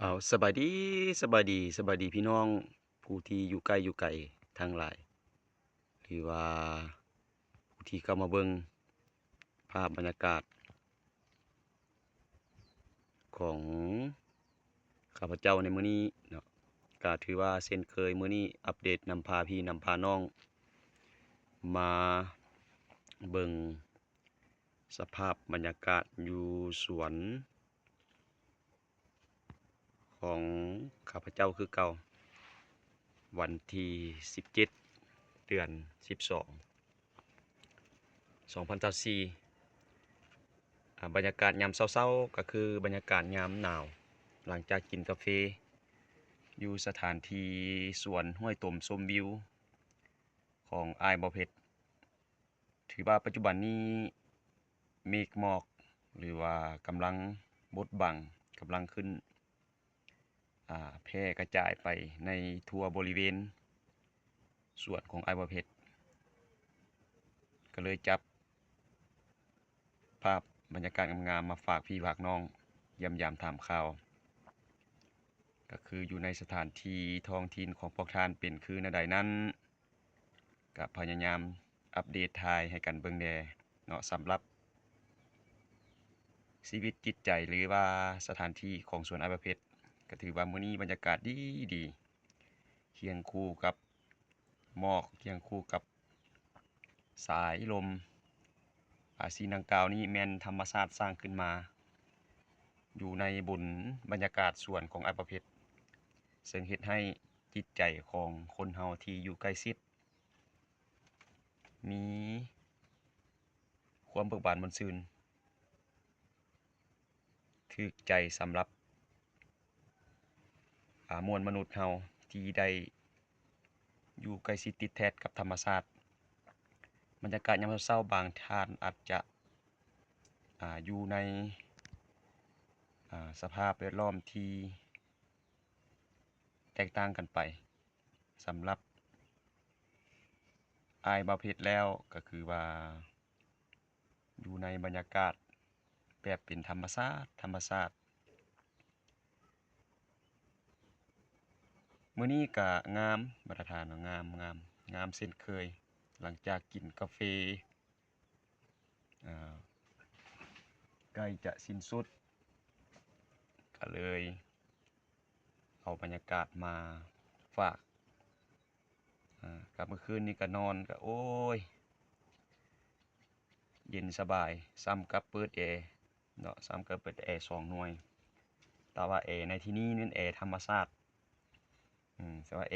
ເອົາ ສະບາຍດີ ສະບາຍດີ ສະບາຍດີພີ່ນ້ອງຜູ້ທີ່ຢູ່ໃກ້ຢູ່ໄກທັງຫຼາຍ ຫຼືວ່າຜູ້ທີ່ເຂົ້າມາເບິ່ງພາບບັນຍາກາດຂອງຂ້າພະເຈົ້າໃນມື້ນີ້ເນາະ. ກະຖືວ່າເຊັ່ນເຄີຍ ມື້ນີ້ອັບເດດນຳພາພີ່ນຳພານ້ອງມາເບິ່ງສະພາບບັນຍາກາດຢູ່ສວນ ຂອງຂ້າພະເຈົ້າຄືເກົ່າ ວັນທີສິບເຈັດ ເດືອນສິບສອງ ສອງພັນຊາວສີ່ ອາ ບັນຍາກາດຍາມເຊົ້າໆ ກໍຄືບັນຍາກາດຍາມໜາວ ຫຼັງຈາກກິນກາເຟຢູ່ສະຖານທີ່ສວນຫ້ວຍຕົມຊົມວິວຂອງອ້າຍບໍ່ເພັດ. ຖືວ່າປັດຈຸບັນນີ້ເມກໝອກ ຫຼືວ່າກຳລັງບົດບັງ ກຳລັງຂຶ້ນ ອາ ແຜ່ກະຈາຍໄປໃນທົ່ວບໍລິເວນສວນຂອງອ້າຍບໍ່ເພັດ ກໍເລີຍຈັບພາບບັນຍາກາດງາມໆມາຝາກພີ່ຝາກນ້ອງຢ້ຽມຢາມຖາມຂ່າວ ກໍຄືຢູ່ໃນສະຖານທີ່ທ້ອງຖິ່ນຂອງພວກທ່ານເປັນຄືແນວໃດນັ້ນ ກະພະຍາຍາມອັບເດດຖ່າຍໃຫ້ກັນເບິ່ງແດ່ເນາະ. ສຳລັບຊີວິດຈິດໃຈ ຫຼືວ່າສະຖານທີ່ຂອງສວນອ້າຍບໍ່ເພັດ ກະຖືວ່າມື້ນີ້ບັນຍາກາດດີໆ ຄຽງຄູ່ກັບໝອກ ຄຽງຄູ່ກັບສາຍລົມ ອາ ສິ່ງດັ່ງກ່າວນີ້ແມ່ນທຳມະຊາດສ້າງຂຶ້ນມາ ຢູ່ໃນບົນບັນຍາກາດສວນຂອງອ້າຍບໍ່ເພັດ ເຊິ່ງເຮັດໃຫ້ຈິດໃຈຂອງຄົນເຮົາທີ່ຢູ່ໃກ້ຊິດ ມີຄວາມເບີກບານມ່ວນຊື່ນ ຖືກໃຈສຳລັບ ອາ ມວນມະນຸດເຮົາທີ່ໄດ້ຢູ່ໃກ້ຊິດຕິດແທດກັບທຳມະຊາດ. ບັນຍາກາດຍາມເຊົ້າໆ ບາງທ່ານອາດຈະ ອາ ຢູ່ໃນ ອາ ສະພາບແວດລ້ອມທີ່ແຕກຕ່າງກັນໄປ. ສຳລັບອ້າຍບ່າວເພັດແລ້ວ ກໍຄືວ່າຢູ່ໃນບັນຍາກາດແບບເປັນທຳມະຊາດ ທຳມະຊາດ. ມື້ນີ້ກະງາມ ບັນດາທ່ານເນາະ ງາມ ງາມ ງາມເຊັ່ນເຄີຍ ຫຼັງຈາກກິນກາເຟ ອາ ໃກ້ຈະສິ້ນສຸດ ກະເລີຍເອົາບັນຍາກາດມາຝາກ. ອາ ກະມື້ຄືນນີ້ກະນອນກະ ໂອ້ຍ ເຢັນສະບາຍ ສ່ຳກັບເປີດແອເນາະ ສ່ຳກັບເປີດແອສອງໜ່ວຍ ແຕ່ວ່າແອໃນທີ່ນີ້ແມ່ນແອທຳມະຊາດ ອືມ ແຕ່ວ່າແອ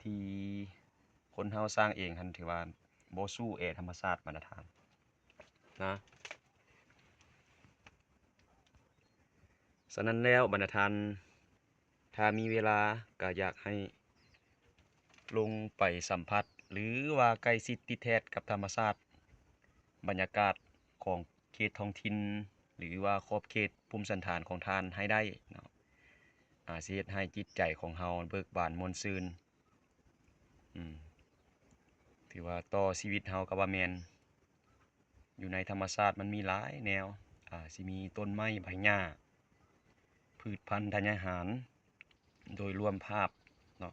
ທີ່ຄົນເຮົາສ້າງເອງຫັ້ນ ຖືວ່າບໍ່ສູ້ແອທຳມະຊາດ ບັນດາທ່ານນະ. ສະນັ້ນແລ້ວ ບັນດາທ່ານ ຖ້າມີເວລາກໍຢາກໃຫ້ລົງໄປສຳຜັດ ຫຼືວ່າໃກ້ຊິດຕິດແທດກັບທຳມະຊາດ ບັນຍາກາດຂອງເຂດທ້ອງຖິ່ນ ຫຼືວ່າຂອບເຂດພູມສັນຖານຂອງທ່ານໃຫ້ໄດ້ເນາະ ອາ ຊິເຮັດໃຫ້ຈິດໃຈຂອງເຮົາເບີກບານມ່ວນຊື່ນ ອືມ ຖືວ່າຕໍ່ຊີວິດເຮົາກໍວ່າແມ່ນ. ຢູ່ໃນທຳມະຊາດມັນມີຫຼາຍແນວ ອາ ຊິມີຕົ້ນໄມ້ໃບຫຍ້າ ພືດພັນທານຍາຫານ ໂດຍລວມພາບເນາະ.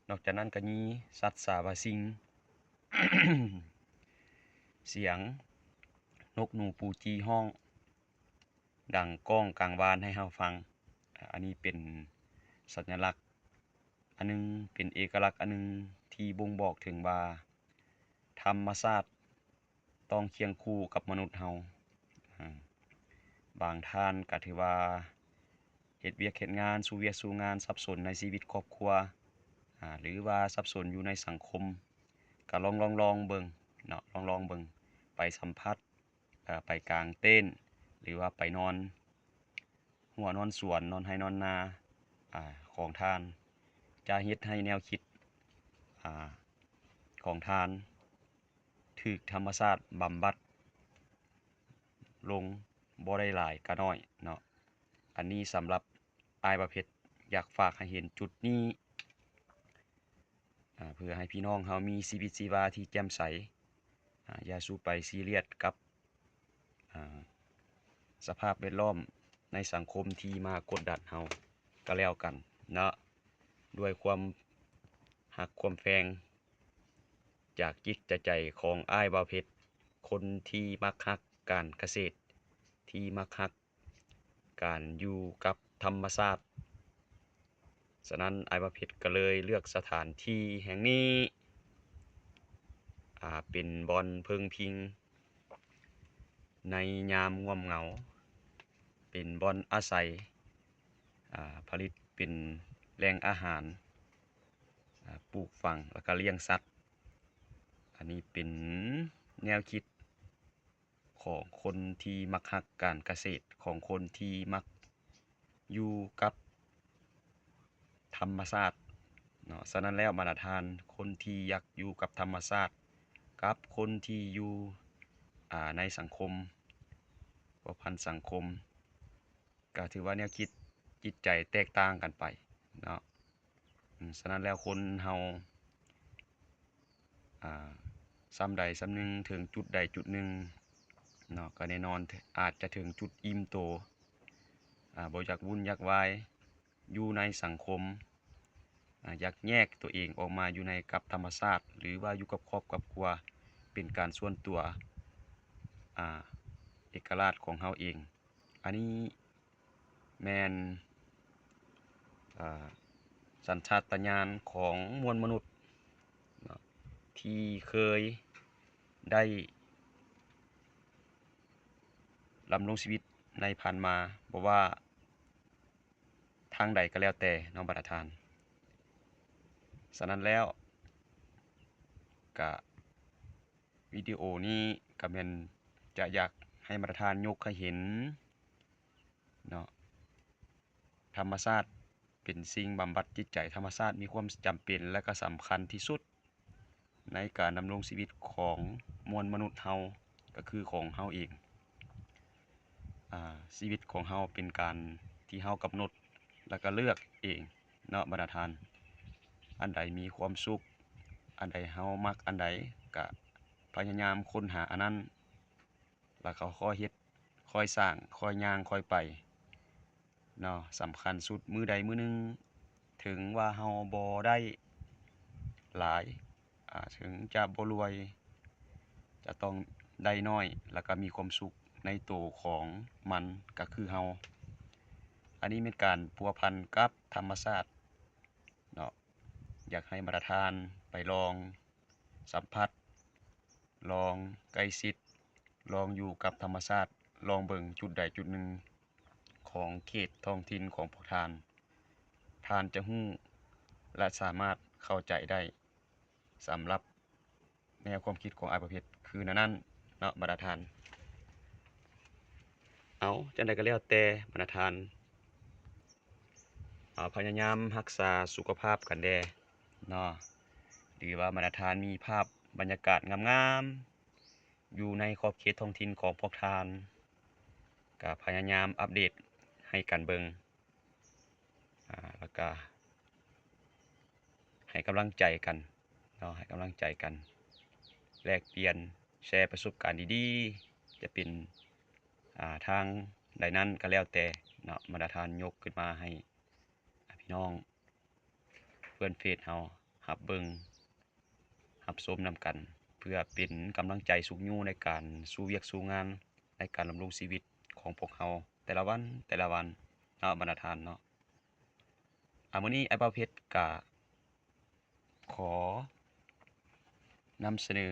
ນອກຈາກນັ້ນກໍມີສັດສາວາສິ່ງ ສຽງນົກໜູປູຈີຮ້ອງ ດັງກ້ອງກາງວານໃຫ້ເຮົາຟັງ. ອາ ອັນນີ້ເປັນສັນຍະລັກອັນໜຶ່ງ ເປັນເອກະລັກອັນໜຶ່ງທີ່ບົ່ງບອກເຖິງວ່າທຳມະຊາດຕ້ອງຄຽງຄູ່ກັບມະນຸດເຮົາ. ອາ ບາງທ່ານກະຖືວ່າເຮັດວຽກເຮັດງານ ສູ້ວຽກສູ້ງານ ສັບສົນໃນຊີວິດຄອບຄົວ ອາ ຫຼືວ່າສັບສົນຢູ່ໃນສັງຄົມ ກະລອງ ລອງ ລອງເບິ່ງເນາະ ລອງ ລອງເບິ່ງ ໄປສຳຜັດ ເອີ ໄປກາງເຕັນ ຫຼືວ່າໄປນອນຮົ້ວນອນສວນ ນອນໄຮ່ນອນນາ ອາ ຂອງທ່ານ ຈະເຮັດໃຫ້ແນວຄິດ ອາ ຂອງທ່ານຖືກທຳມະຊາດບຳບັດລົງ ບໍ່ໄດ້ຫຼາຍກະໜ້ອຍເນາະ. ອັນນີ້ສຳລັບອ້າຍບ່າວເພັດ ຢາກຝາກໃຫ້ເຫັນຈຸດນີ້ ອາ ເພື່ອໃຫ້ພີ່ນ້ອງເຮົາມີຊີວິດຊີວາທີ່ແຈ່ມໃສ ອາ ຢ່າສູ່ໄປຊີຣຽສກັບ ອາ ສະພາບແວດລ້ອມ ໃນສັງຄົມທີ່ມາກົດດັນເຮົາກໍແລ້ວກັນເນາະ ດ້ວຍຄວາມຮັກຄວາມແພງຈາກຈິດຈາກໃຈຂອງອ້າຍບ່າວເພັດ, ຄົນທີ່ມັກຮັກການກະເສດ, ທີ່ມັກຮັກ ການຢູ່ກັບທຳມະຊາດ. ສະນັ້ນ ອ້າຍບ່າວເພັດກໍເລີຍເລືອກສະຖານທີ່ແຫ່ງນີ້ ອາ ເປັນບ່ອນເພິ່ງພິງໃນຍາມງ່ວມເຫງົາ, ເປັນບ່ອນອາໄສ, ອາ ຜະລິດເປັນແຫຼ່ງອາຫານ, ອາ ປູກຝັງ ແລ້ວກໍລ້ຽງສັດ. ອັນນີ້ເປັນແນວຄິດ ຂອງຄົນທີ່ມັກຮັກການກະເສດ, ຂອງຄົນທີ່ມັກຢູ່ກັບທຳມະຊາດເນາະ. ສະນັ້ນແລ້ວ ບັນດາທ່ານ ຄົນທີ່ຢາກຢູ່ກັບທຳມະຊາດ ກັບຄົນທີ່ຢູ່ ອາ ໃນສັງຄົມ, ພົວພັນສັງຄົມ, ກໍຖືວ່າແນວຄິດຈິດໃຈແຕກຕ່າງກັນໄປເນາະ. ສະນັ້ນແລ້ວ ຄົນເຮົາ ອາ ສ່ຳໃດສ່ຳໜຶ່ງ ເຖິງຈຸດໃດຈຸດໜຶ່ງເນາະ ກໍແນ່ນອນ ອາດຈະເຖິງຈຸດອີ່ມໂຕ, ອາ ບໍ່ຢາກວຸ່ນຢາກວາຍຢູ່ໃນສັງຄົມ, ອາ ຢາກແຍກຕົວເອງອອກມາຢູ່ໃນ ກັບທຳມະຊາດ ຫຼືວ່າຢູ່ກັບຄອບກັບຄົວ ເປັນການສ່ວນຕົວ, ອາ ເອກະລາດຂອງເຮົາເອງ. ອັນນີ້ແມ່ນ ອາ ສັນຊາດຕະຍານຂອງມວນມະນຸດເນາະ ທີ່ເຄີຍໄດ້ດຳລົງຊີວິດໃນຜ່ານມາ, ບໍ່ວ່າທາງໃດກໍແລ້ວແຕ່ເນາະ ບັນດາທ່ານ. ສະນັ້ນແລ້ວ ກະ ວິດີໂອນີ້ກໍແມ່ນຈະຢາກໃຫ້ບັນດາທ່ານຍົກໃຫ້ເຫັນເນາະ, ທຳມະຊາດເປັນສິ່ງບຳບັດຈິດໃຈ, ທຳມະຊາດມີຄວາມຈຳເປັນ ແລະ ກໍສຳຄັນທີ່ສຸດໃນການດຳລົງຊີວິດຂອງມວນມະນຸດເຮົາ, ກໍຄືຂອງເຮົາເອງ. ອາ ຊີວິດຂອງເຮົາເປັນການທີ່ເຮົາກຳນົດ ແລ້ວກໍເລືອກເອງເນາະ ບັນດາທ່ານ. ອັນໃດມີຄວາມສຸກ, ອັນໃດເຮົາມັກອັນໃດ ກະພະຍາຍາມຄົ້ນຫາອັນນັ້ນ ແລ້ວກໍຄ່ອຍເຮັດ, ຄ່ອຍສ້າງ, ຄ່ອຍຍ່າງ, ຄ່ອຍໄປເນາະ. ສຳຄັນສຸດ ມື້ໃດມື້ໜຶ່ງ ເຖິງວ່າເຮົາບໍ່ໄດ້ຫຼາຍ, ອາ ເຖິງຈະບໍ່ລວຍ, ຈະຕ້ອງໄດ້ໜ້ອຍ ແລ້ວກໍມີຄວາມສຸກໃນໂຕຂອງມັນ ກໍຄືເຮົາ. ອັນນີ້ແມ່ນການພົວພັນກັບທຳມະຊາດເນາະ. ຢາກໃຫ້ບັນດາທ່ານໄປລອງສຳຜັດ, ລອງໃກ້ຊິດ, ລອງຢູ່ກັບທຳມະຊາດ, ລອງເບິ່ງຈຸດໃດຈຸດໜຶ່ງຂອງເຂດທ້ອງຖິ່ນຂອງພວກທ່ານ, ທ່ານຈະຮູ້ ແລະ ສາມາດເຂົ້າໃຈໄດ້. ສຳລັບແນວຄວາມຄິດຂອງອ້າຍປະເພັດຄືແນວນັ້ນເນາະ ບັນດາທ່ານ. ເອົາ ຈັ່ງໃດກໍແລ້ວແຕ່ ບັນດາທ່ານ ເອົາ ພະຍາຍາມຮັກສາສຸຂະພາບກັນແດ່ເນາະ ຫຼືວ່າບັນດາທ່ານມີພາບບັນຍາກາດງາມໆ ຢູ່ໃນຂອບເຂດທ້ອງຖິ່ນຂອງພວກທ່ານ ກະພະຍາຍາມອັບເດດໃຫ້ກັນເບິ່ງ. ອາ ແລ້ວກະໃຫ້ກຳລັງໃຈກັນເນາະ, ໃຫ້ກຳລັງໃຈກັນ ແລກປ່ຽນ ແຊປະສົບການດີໆ ຈະເປັນ ອາ ທາງໃດນັ້ນກໍແລ້ວແຕ່ເນາະ, ບັນດາທ່ານຍົກຂຶ້ນມາໃຫ້ ອາ ພີ່ນ້ອງເພື່ອນເຟສເຮົາຮັບເບິ່ງ ຮັບຊົມນຳກັນ ເພື່ອເປັນກຳລັງໃຈຊຸກຍູ້ໃນການສູ້ວຽກສູ້ງານ ໃນການດຳລົງຊີວິດຂອງພວກເຮົາແຕ່ລະວັນ ແຕ່ລະວັນເນາະ ບັນດາທ່ານເນາະ. ອາ ມື້ນີ້ອ້າຍບ່າວເພັດກະຂໍນຳສະເໜີ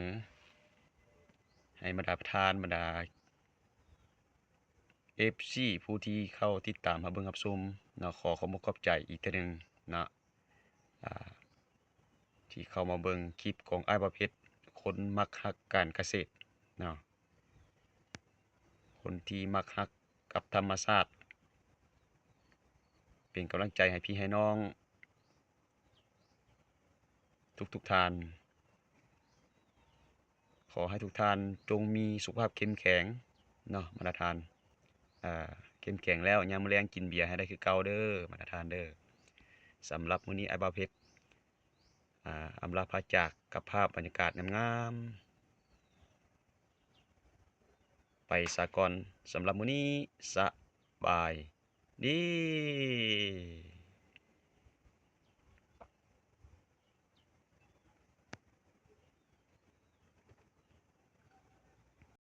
ໃຫ້ບັນດາທ່ານ ບັນດາ ເອັຟຊີ ຜູ້ທີ່ເຂົ້າຕິດຕາມຮັບເບິ່ງຮັບຊົມເນາະ, ຂໍຂອບອົກຂອບໃຈອີກເທື່ອໜຶ່ງເນາະ ອາ ທີ່ເຂົ້າມາເບິ່ງຄລິບຂອງອ້າຍບ່າວເພັດ ຄົນມັກຮັກການກະເສດເນາະ, ຄົນທີ່ມັກຮັກກັບທຳມະຊາດ. ເປັນກຳລັງໃຈໃຫ້ພີ່ໃຫ້ນ້ອງທຸກໆທ່ານ. ຂໍໃຫ້ທຸກທ່ານຈົ່ງມີສຸຂະພາບເຂັ້ມແຂງເນາະ ບັນດາທ່ານ. ອາ ເຂັ້ມແຂງແລ້ວ ຍາມມື້ແລງກິນເບຍໃຫ້ໄດ້ຄືເກົ່າເດີ ບັນດາທ່ານເດີ. ສຳລັບມື້ນີ້ ອ້າຍບ່າວເພັດ ອາ ອຳລາພາຈາກກັບພາບບັນຍາກາດງາມໆ ໄປສາກ່ອນ. ສຳລັບມື້ນີ້ ສະ ບາຍດີ.